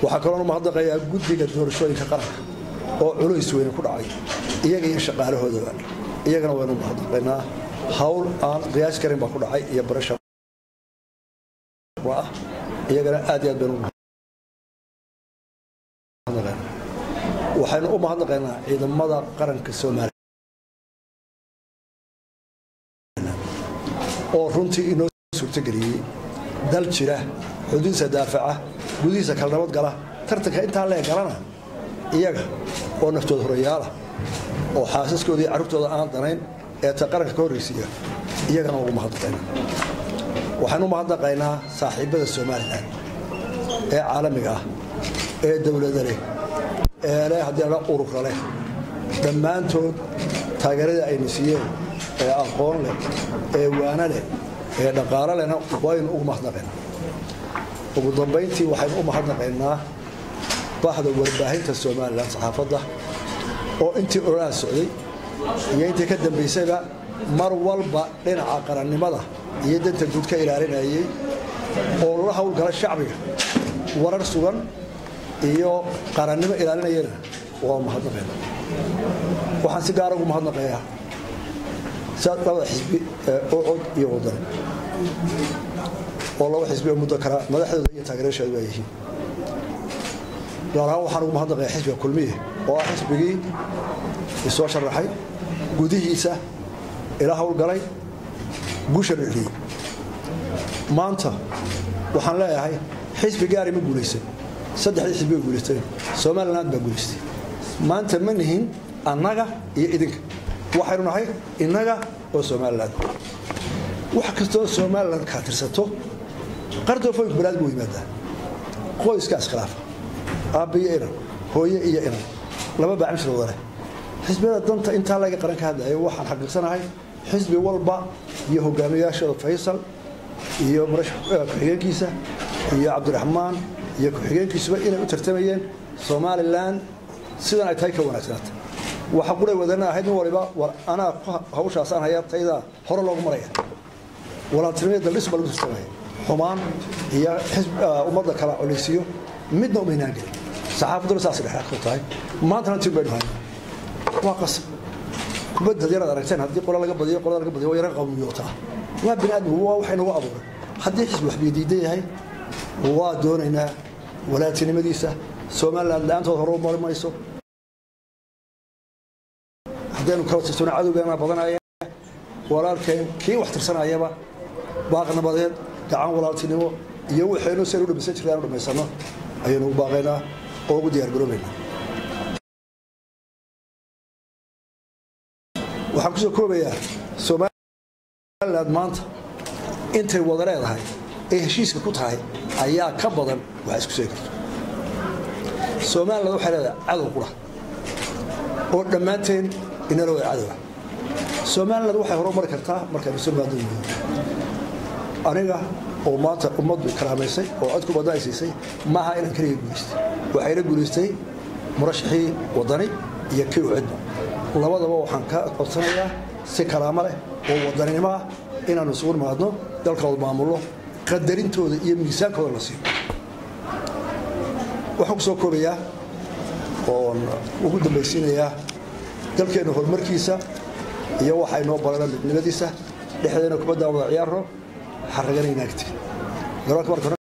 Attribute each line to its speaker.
Speaker 1: Waxaa kaloon u mahadnaqayaa guddiga doorashooyinka qaranka oo culays weyne ku dhacay iyaga iyo shaqaalahoodaba, iyagana waynu mahadnaqaynaa. Hawl aan qiyaas karin baa ku dhacay iyo barasha ah, iyagana aad iyo aad baynu mahadnaqaynaa. Waxaynu u mahadnaqaynaa ciidamada qaranka Soomaaliya oo runtii inoo suurtageliyey dal jira, xuduuddiisa daafaca, gudihiisa kala nabad gala, tartanka intaa lee galana iyaga oo naftooda horayaala oo xaasaskooda iyo carruurtooda aan danayn ee ta qaranka ka horraysiiya, iyagana ugu mahadnaqaynaa. Waxaynu u mahadnaqaynaa saaxiibada Somalilan ee caalamiga ah, ee dowlada leh, ee leh haddii la urura leh, dhammaantood taageeradii ayna siiyeen ee aqoon leh, ee waano leh, ee dhaqaalo lehna waynu ugu mahadnaqaynaa. Ugu dambayntii waxaynu u mahadnaqaynaa bahda warbaahinta Somalilan, saxaafadda, oo intii ololaha socday iyo intii ka dambaysayba mar walba dhinaca qarannimada iyo danta guud ka ilaalinayay oo lala howlgala shacbiga warar sugan iyo qarannimo ilaalinayana waa mahadnaqayna. Waxaan si gaara ugu mahadnaqayaa labada xisbi ee Ucud iyo Wadani, oo laba xisbi oo muddo kala madaxdooda iyo taageerayaashoodu ay yihiin. Gaar ahaan waxaan ugu mahadnaqayaa xisbiga Kulmiye oo ah xisbigii isoo sharaxay, gudihiisa ila howlgalay, guusha dhaliyey. Maanta waxaan leeyahay xisbi gaari ma guulaysan, saddexdii xisbi way guulaysteen, Somaliland baa guulaystay. Maanta ma nihin annaga iyo idinka, waxaynu nahay innaga oo Somaliland. Wax kastoo Somaliland kaa tirsato qardoofooyinku balaad buu yimaadaa, qoyska iskhilaafa, aabba iyo inan, hooye iyo inan, laba baacimshir wada leh. Xisbiyada danta intaa laga qaran ka hadlaya, waxaan xaqiiqsanahay xisbi walba iyo hogaamiyayaashooda, Faysal iyo murashax ku-xigeenkiisa iyo Cabdiraxmaan iyo ku-xigeenkiisuba, inay u tartamayeen Somalilan sidan ay tahay ka wanaagsanaata. Waxa quray wadana ahayd nin waliba war anaa hawshaasaan hayaa, taydaa hore loogu maraya, walaaltinimada daldhis baa lagu tartamaya. Xumaan iyo xisb ummadda kala colaysiiyo midna umaynaan gelin. Saxaafadduna saasay dhexdhexaad ku tahay. Maantana tin baynu haynaa, waa qasab. Kubadda yaraad aragteen, haddii qola laga badiyo, qolada laga badiyo waa yara qawmiyootaa, waa bini aadmigu, waa waxay nagu abuuray. Haddii xisbi wax biyo diidan yahay, waa doonaynaa walaaltinimadiisa. Somaliland la-aantood hore u mari mayso. Haddaynu kala tirsano cadowgeena badanaya. Walaalkeen kii wax tirsanayaba baaq nabadeed, gacan walaaltinimo iyo waxaynu saynu u dhamaysan jirnay aanu dhamaysano ayaynu ugu baaqaynaa oo ugu diyaar garoobaynaa. Waxaan kusoo koobayaa, Somaliland maanta intay wada leedahay ee heshiiska ku tahay ayaa ka badan waxa isku seegi karto. Somaliland waxay leedahay cadow qura oo dhammaanteen inala wada cadowa. Somaliland waxay hore u mari kartaa markaynu isu nimaadno. Aniga oo maanta ummaddu karaamaysay oo codku badna ay siisay, maaha inaan keliga guulaystay, waxayna guulaystay murashaxii Wadani iyo kii Ucidba labadaba. Waxaan ka codsanayaa si karaamo leh oo wadaninimo ah inaannu isugu nimaadno, dalkooda maamullo, qadarintooda iyo miisaankooda la siiyo. Waxaan ku soo koobayaa oon ugu dambaysiinayaa, dalkeenna horumarkiisa iyo waxa inoo barana midnimadiisa dhexdeena kubadda wada ciyaarno, xarragana inaagti garoonka marka.